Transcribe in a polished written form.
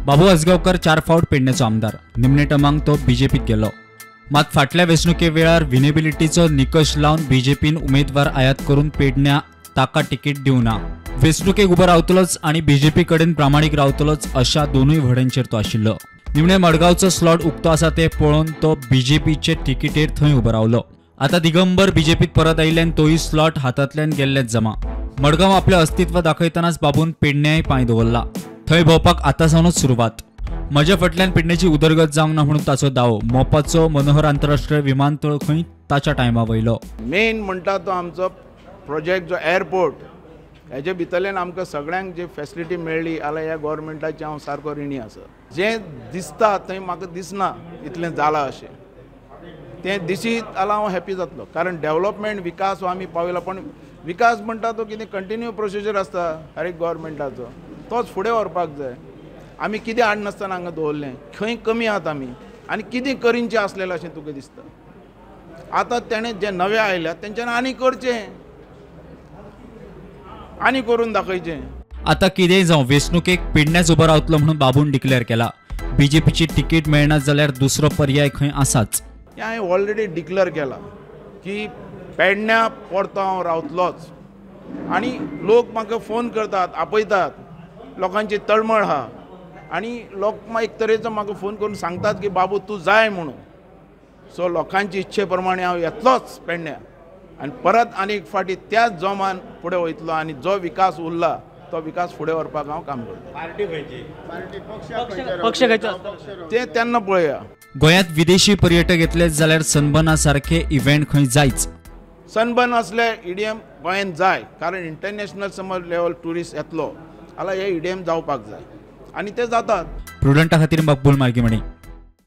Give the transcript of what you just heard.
बाबू आजगांवकर 4 फावट पेडण्याचो आमदार, निमणे टमांक तो बीजेपीत गेलो. मात फाटल्या वेंचणुके वेळार विनेबिलिटीचो निकश लावन बीजेपीन उमेदवार आयात करून पेडण्या ताका तिकीट दिवना. वेंचणुकेक उबो रावतलोच आनी बीजेपी कडेन प्रामाणीक रावतलोच अशा दोनूय व्हड्यांचेर तो आशिल्लो. निमणे मडगांवचो स्लॉट उक्तो आसा ते पळोवन तो बीजेपीचे तिकीटेर थंय उबो रावलो. आता दिगंबर बीजेपीत परत आयिल्ल्यान तोय स्लॉट हातांतल्यान गेल्लेच जमा. मडगांव आपलें अस्तित्व दाखयतनाच बाबून पेडण्याय पांय दवरला. थंय भोंवपाक आतां सावनूच सुरवात. म्हज्या फाटल्यान पेडण्याची उदरगत जावंक ना म्हणून ताचो दावो. मोपाचो मनोहर आंतरराष्ट्रीय विमानतळ खंय ताच्या टायमा वयलो. मेन म्हणटा तो आमचो प्रोजेक्ट जो एअरपोर्ट हेजे भितरल्यान आमकां सगळ्यांक जी फेसिलिटी मेळ्ळी जाल्यार ह्या गोवोरमेंटाचें हांव सारको रिणी आसा. जें दिसता थंय म्हाका दिसना इतलें जालां अशें, तें दिसीत जाल्यार हांव हॅपी जातलो. कारण डेवलपमेंट विकास हो आमी पावयला, पण विकास म्हणटा तो कितें कंटिन्यू प्रोसिजर आसता हर एक गोवोरमेंटाचो, तोच फुडें व्हरपाक जाय. आमी कितें हाडनासतना हांगा दवरलें, खंय कमी आहात आमी आनी कितें करिनचें आसलेलें अशें तुका दिसता. आतां तेणें जे नवे आयल्यात तेंच्यान आनी करचें, आनी करून दाखयचें. आतां कितेंय जावं, वेंचणुकेक पेडण्याच उबो रावतलो म्हणून बाबून डिक्लेअर केला. बीजेपीची तिकीट मेळना जाल्यार दुसरो पर्याय खंय आसाच. हांवें ऑलरेडी डिक्लेअर केला की पेडण्या परतो हांव रावतलोच. आनी लोक म्हाका फोन करतात, आपयतात, लोकांची तळमळ आहा आनी लोक एक तरेचो म्हाका फोन करून सांगतात की बाबू तूं जाय म्हणून. सो लोकांची इच्छे प्रमाणे हांव येतलोच पेडण्या आनी परत आनी एक फावटी त्याच जोमान फुडें वयतलो आनी जो विकास उरला तो विकास फुडें व्हरपाक हांव काम करतलो. ते तेन्ना पळया. गोंयांत विदेशी पर्यटक येतले जाल्यार सनबर्ना सारखे इव्हेंट खंय जायच. सनबर्न असले ईडीएम गोंयांत जाय, कारण इंटरनॅशनल समज लेवल ट्युरिस्ट येतलो जाल्यार हे ईडीएम जावपाक जाय आनी ते जातात. प्रुडंटा खातीर मकबूल मार्गीमणी.